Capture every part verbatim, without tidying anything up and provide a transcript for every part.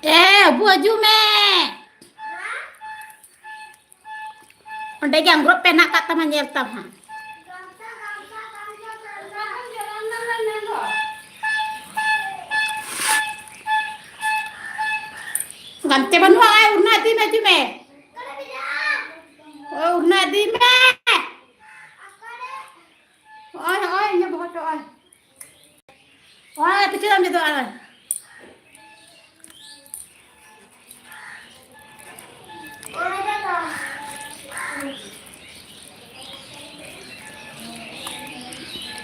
ᱮ, ᱟᱹᱵᱩ ᱦᱤᱡᱩᱜ ᱢᱮ᱾ ᱚᱸᱰᱮ ᱜᱮ ᱟᱝᱜᱽᱨᱚᱵ ᱯᱮ ᱦᱮᱱᱟᱜ ᱠᱟᱜ ᱛᱟᱢᱟ, ᱧᱮᱞ ᱛᱟᱢ ᱦᱟᱸᱜ᱾ ᱜᱟᱢᱪᱷᱟ ᱵᱟᱹᱱᱩᱜᱼᱟ, ᱟᱭ, ᱩᱨᱱᱟ ᱤᱫᱤ ᱢᱮ, ᱦᱤᱡᱩᱜ ᱢᱮ᱾ ᱳ, ᱩᱨᱱᱟ ᱤᱫᱤ ᱢᱮ᱾ ᱦᱚᱸᱜᱼᱚᱭ, ᱦᱚᱸᱜᱼᱚᱭ, ᱤᱧᱟᱹᱜ ᱵᱚᱦᱚᱜ ᱫᱚ, ᱦᱚᱸᱜᱼᱚᱭ᱾ ᱦᱚᱸᱜᱼᱚᱭ, ᱯᱤᱪᱷᱟᱹ ᱫᱚ ᱟᱢ ᱡᱩᱫᱩ, ᱦᱚᱸᱜᱼᱚᱭ᱾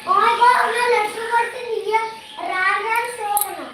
ᱦᱚᱸᱜᱼᱚᱭ ᱫᱚ ᱚᱱᱟ ᱞᱟᱹᱴᱩ ᱵᱟᱹᱴᱤ ᱤᱭᱟᱹ ᱨᱟᱱ ᱨᱟᱱ ᱥᱚ ᱠᱟᱱᱟ᱾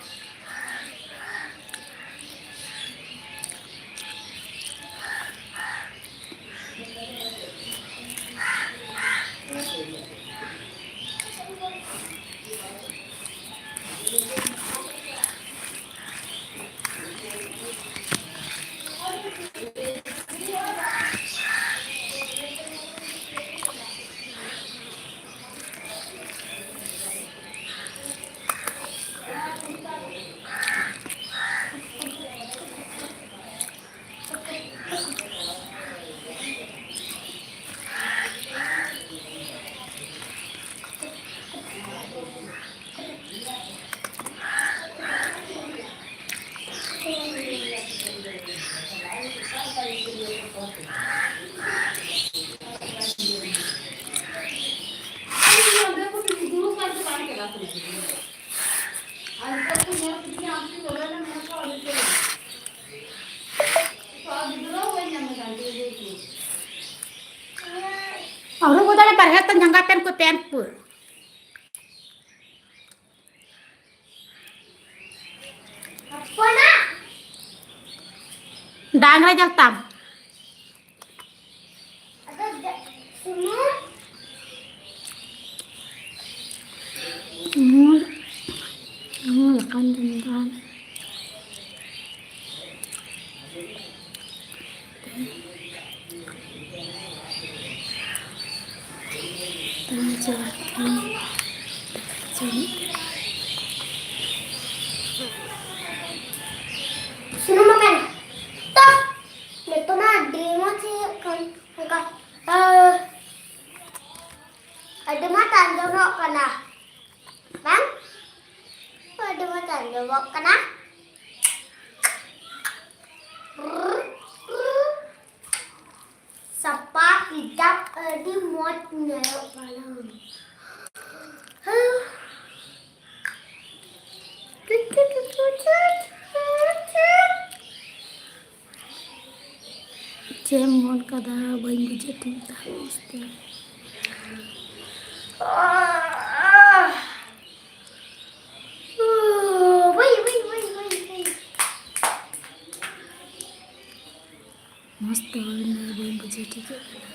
ᱟᱨᱦᱚᱸ ᱵᱚᱫᱚᱞ ᱵᱟᱨᱦᱮ ᱛᱮ ᱡᱟᱸᱜᱟ ᱯᱮᱱ ᱠᱚ ᱯᱮᱱ ᱠᱚ᱾ ᱦᱚᱯᱚᱱᱟ᱾ ᱰᱟᱝᱨᱟ ᱡᱟᱞ ᱛᱟᱢ᱾ ᱥᱩᱱᱩᱢ᱾ ᱥᱩᱱᱩᱢ᱾ ᱥᱩᱱᱩᱢ ᱞᱮᱠᱟᱧ ᱡᱚᱢ ᱮᱫᱟ᱾ ᱥᱩᱱᱩᱢ ᱟᱠᱟᱱᱟ᱾ ᱛᱚ, ᱱᱤᱛᱚᱜ ᱢᱟ ᱟᱹᱰᱤ ᱢᱚᱡᱽ ᱦᱩᱭᱩᱜ ᱠᱟᱱ᱾ ᱚᱱᱠᱟ, ᱟᱹᱰᱤ ᱢᱚᱡᱽ ᱟᱸᱡᱚᱢᱚᱜ ᱠᱟᱱᱟ᱾ ᱵᱟᱝ? ᱟᱹᱰᱤ ᱢᱚᱡᱽ ᱟᱸᱡᱚᱢᱚᱜ ᱠᱟᱱᱟ᱾ ᱥᱟᱯᱟ ᱠᱮᱫᱟ, ᱟᱹᱰᱤ ᱢᱚᱡᱽ ᱧᱮᱞᱚᱜ ᱠᱟᱱᱟ᱾ ᱪᱮᱫ ᱮᱢ ᱚᱞ ᱠᱟᱫᱟ? ᱵᱟᱹᱧ ᱵᱩᱡᱷᱟᱹᱣ ᱴᱷᱤᱠ ᱫᱟ ᱢᱚᱡᱽ ᱛᱮ᱾ ᱢᱚᱡᱽ ᱛᱮ ᱚᱞ ᱢᱮ, ᱵᱟᱹᱧ ᱵᱩᱡᱷᱟᱹᱣ ᱴᱷᱤᱠᱟᱹᱜ ᱠᱟᱱᱟ᱾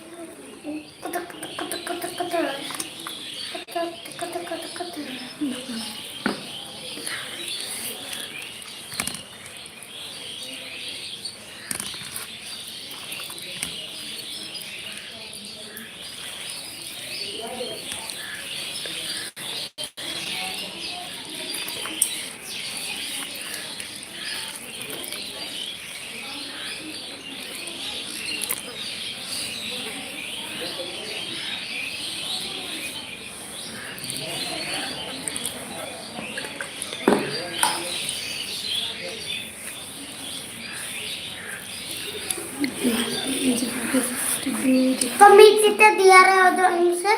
ᱛᱚ, ᱢᱤᱫ ᱛᱤ ᱛᱮ ᱫᱮᱭᱟ ᱨᱮ ᱚᱡᱚᱜ ᱟᱹᱧ ᱢᱮᱥᱮ᱾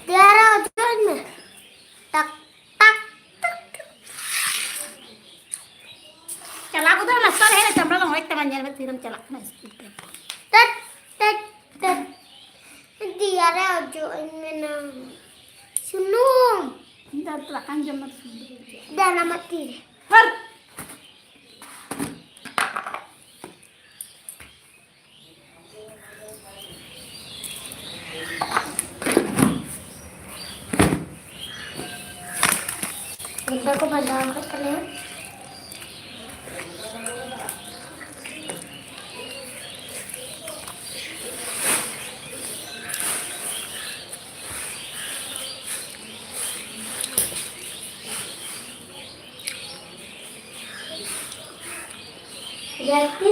ᱫᱮᱭᱟ ᱨᱮ ᱚᱡᱚᱜ ᱟᱹᱧ ᱢᱮ᱾ ᱴᱟᱠ, ᱴᱟᱠ, ᱴᱟᱠ, ᱴᱟᱠ᱾ ᱪᱟᱞᱟᱣ ᱜᱚᱫᱚᱜ ᱢᱟᱥᱴᱟᱨ ᱦᱮᱡ ᱮᱱᱟ, ᱪᱟᱢᱲᱟ ᱞᱟᱝ ᱦᱚᱭ ᱛᱟᱢᱟ, ᱧᱮᱞ ᱢᱮ ᱛᱤᱨᱮᱢ ᱪᱟᱞᱟᱜ ᱠᱟᱱᱟ ᱥᱠᱩᱞ ᱛᱮ᱾ TET, TET, TET. ᱫᱮᱭᱟ ᱨᱮ ᱚᱡᱚᱜ ᱟᱹᱧ ᱢᱮ ᱱᱟ᱾ ᱥᱩᱱᱩᱢ᱾ ᱤᱧ ᱫᱚ ᱫᱟᱠᱟᱧ ᱡᱚᱢ ᱢᱟ ᱥᱩᱱᱩᱢ᱾ ᱫᱮᱱ ᱟᱢᱟᱜ ᱛᱤ ᱨᱮ᱾ ᱦᱟᱹᱨ! ᱵᱟᱠᱚ ᱵᱟᱡᱟᱣ ᱟᱠᱟᱫ ᱛᱟᱞᱮᱭᱟ᱾ ᱡᱟᱹᱥᱛᱤ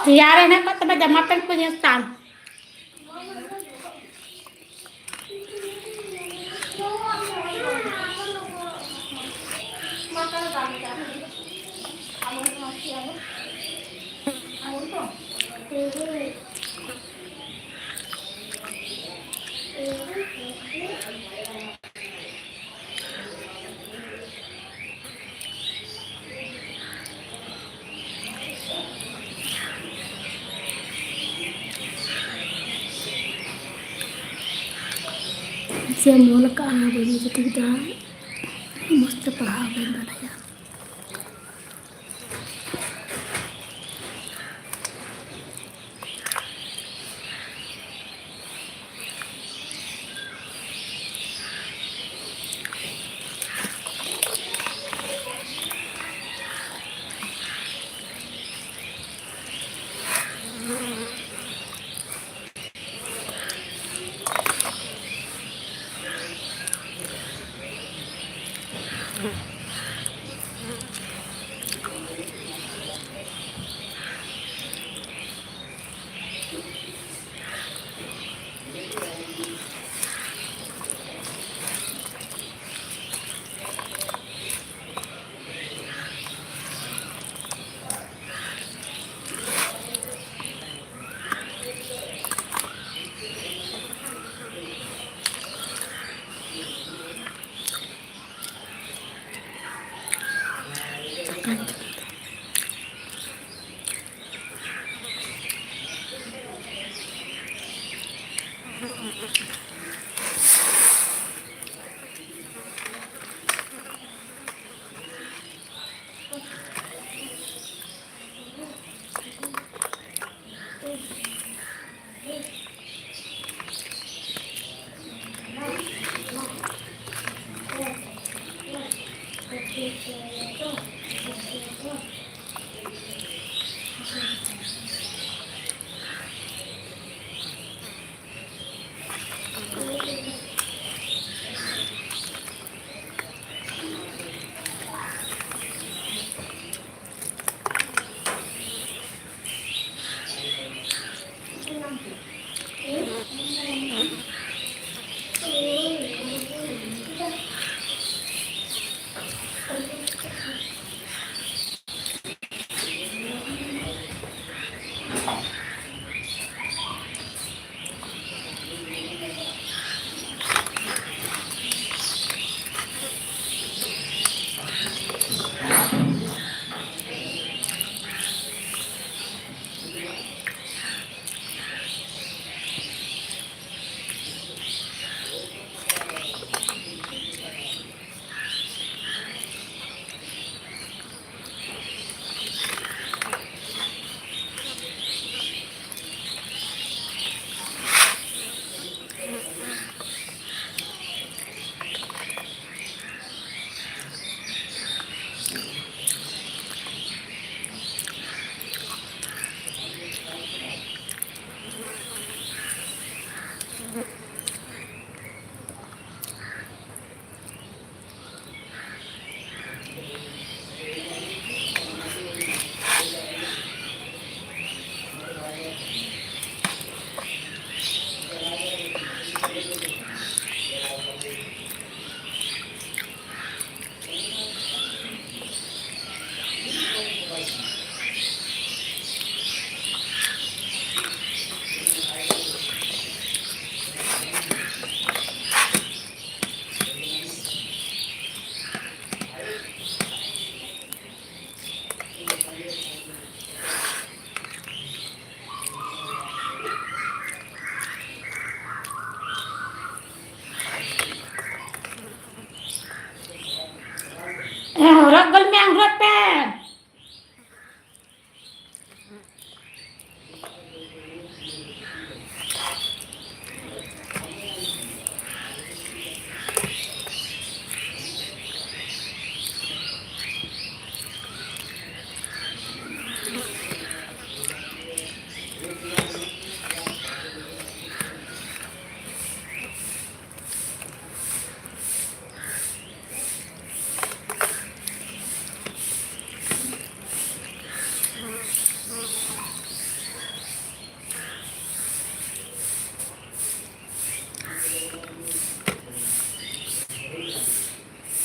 ᱛᱮᱭᱟᱨ ᱦᱮᱱᱟᱜ ᱠᱚ ᱛᱚᱵᱮ ᱡᱟᱢᱟ ᱯᱮᱱᱴ ᱠᱚ ᱧᱮᱞ ᱛᱟᱢ᱾ ᱪᱮᱫ ᱮᱢ ᱚᱞ ᱟᱠᱟᱫᱼᱟ? ᱵᱟᱹᱧ ᱵᱩᱡᱽ ᱴᱷᱤᱠ ᱫᱟ, ᱢᱚᱡᱽ ᱛᱮ ᱯᱟᱲᱦᱟᱣ ᱵᱟᱹᱧ ᱵᱟᱰᱟᱭᱟ᱾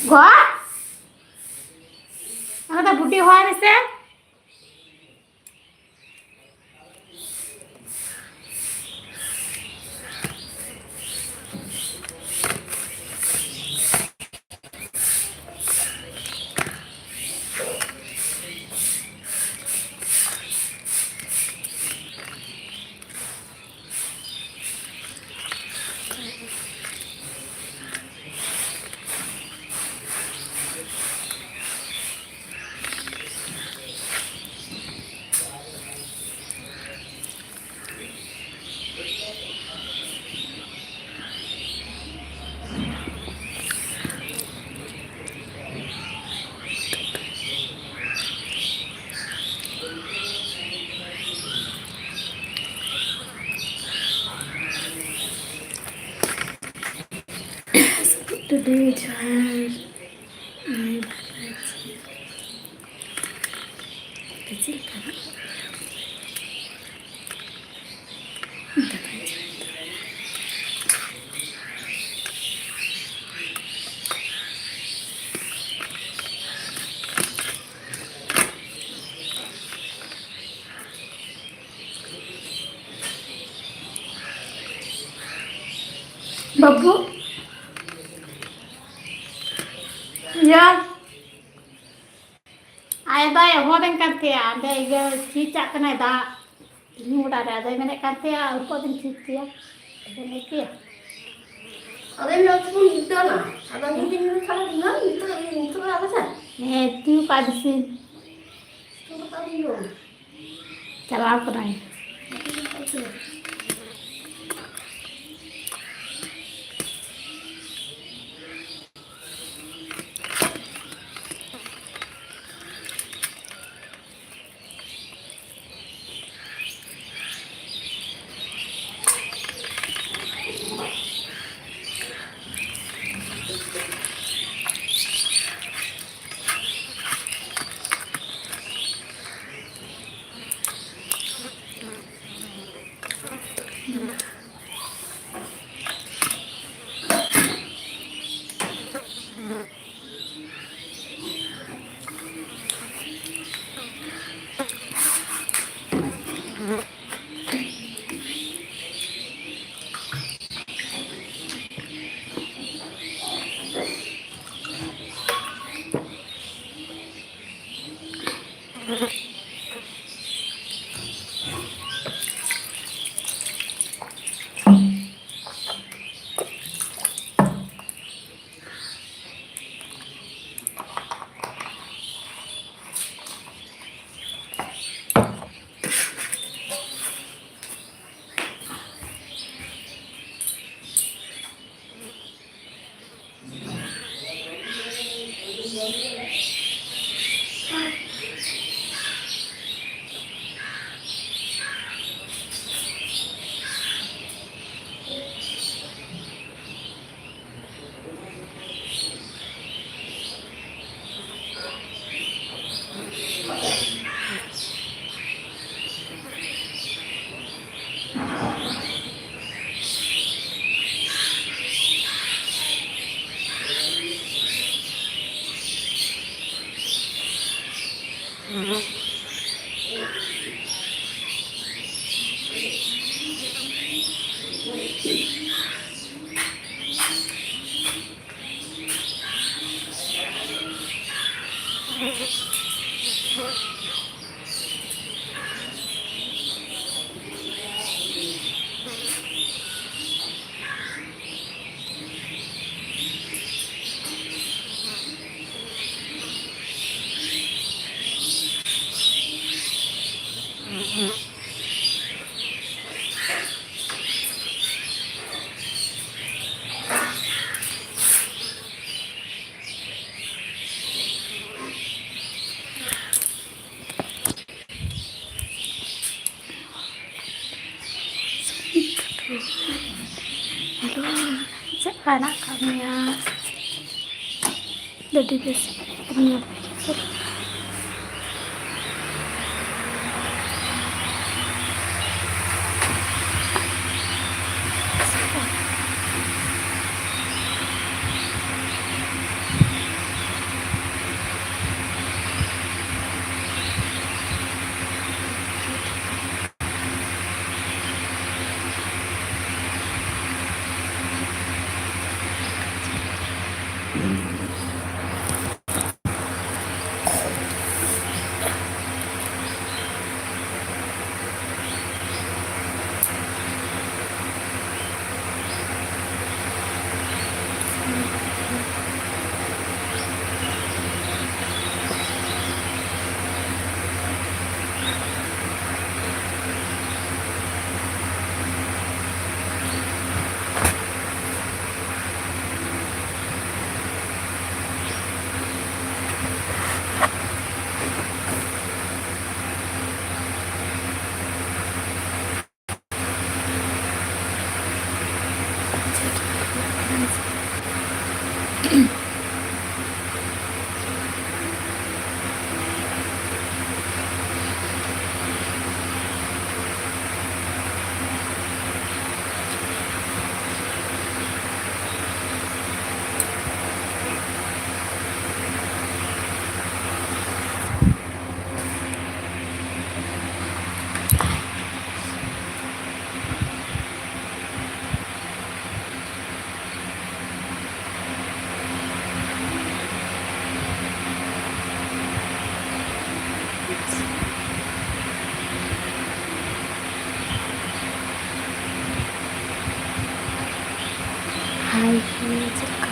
ᱜᱚ, ᱚᱱᱟ ᱫᱚ ᱵᱩᱰᱤ ᱦᱚᱦᱚ ᱢᱮᱥᱮ᱾ ᱴᱩᱰᱩ, ᱡᱚᱦᱟᱨ᱾ ᱱᱚᱜᱼᱚᱭ ᱵᱷᱟᱜᱮ ᱟᱪᱷᱮ᱾ ᱪᱮᱫ ᱞᱮᱠᱟ ᱱᱟᱜ? ᱵᱟᱹᱵᱩ, ᱤᱭᱟᱹ, ᱟᱡ ᱫᱚᱭ ᱦᱚᱦᱚ ᱟᱹᱫᱤᱧ ᱠᱟᱱ ᱛᱟᱦᱮᱸᱜᱼᱟ, ᱚᱸᱰᱮ ᱤᱭᱟᱹ ᱪᱮᱫ ᱪᱟᱜ ᱠᱟᱱᱟᱭ ᱫᱟᱜ ᱧᱩ ᱜᱚᱰᱟ ᱨᱮ, ᱟᱫᱚᱭ ᱢᱮᱱᱮᱫ ᱠᱟᱱ ᱛᱟᱦᱮᱸᱜᱼᱟ, ᱩᱱᱠᱩ ᱟᱹᱫᱤᱧ ᱴᱷᱤᱠ ᱜᱮᱭᱟ, ᱟᱫᱚᱧ ᱞᱟᱹᱭ ᱠᱮᱭᱟ᱾ ᱟᱫᱚ ᱤᱧ ᱫᱚ ᱩᱛᱩ ᱠᱚᱧ ᱩᱛᱩ ᱠᱟᱜᱼᱟ᱾ ᱟᱫᱚ ᱩᱱᱤ ᱫᱚᱧ ᱢᱮᱱ ᱠᱷᱟᱱ ᱫᱚ ᱱᱤᱛᱚᱜ ᱫᱚ ᱤᱧ ᱩᱛᱩ ᱠᱟᱜᱼᱟ ᱥᱮ? ᱦᱮᱸ, ᱩᱛᱩ ᱠᱟᱜ ᱫᱤᱥᱤᱧ᱾ ᱩᱛᱩ ᱠᱟᱜ ᱦᱩᱭᱩᱜᱼᱟ᱾ ᱪᱟᱞᱟᱣ ᱠᱟᱱᱟᱭ᱾ ᱦᱮᱞᱳ, ᱪᱮᱫ ᱞᱮᱠᱟ ᱦᱮᱱᱟᱜ ᱟᱠᱟᱫ ᱢᱮᱭᱟ? ᱟᱹᱰᱤ ᱵᱮᱥ ᱢᱮᱱᱟᱜ ᱢᱮᱭᱟ? ᱦᱟᱭ, ᱪᱮᱫ ᱞᱮᱠᱟ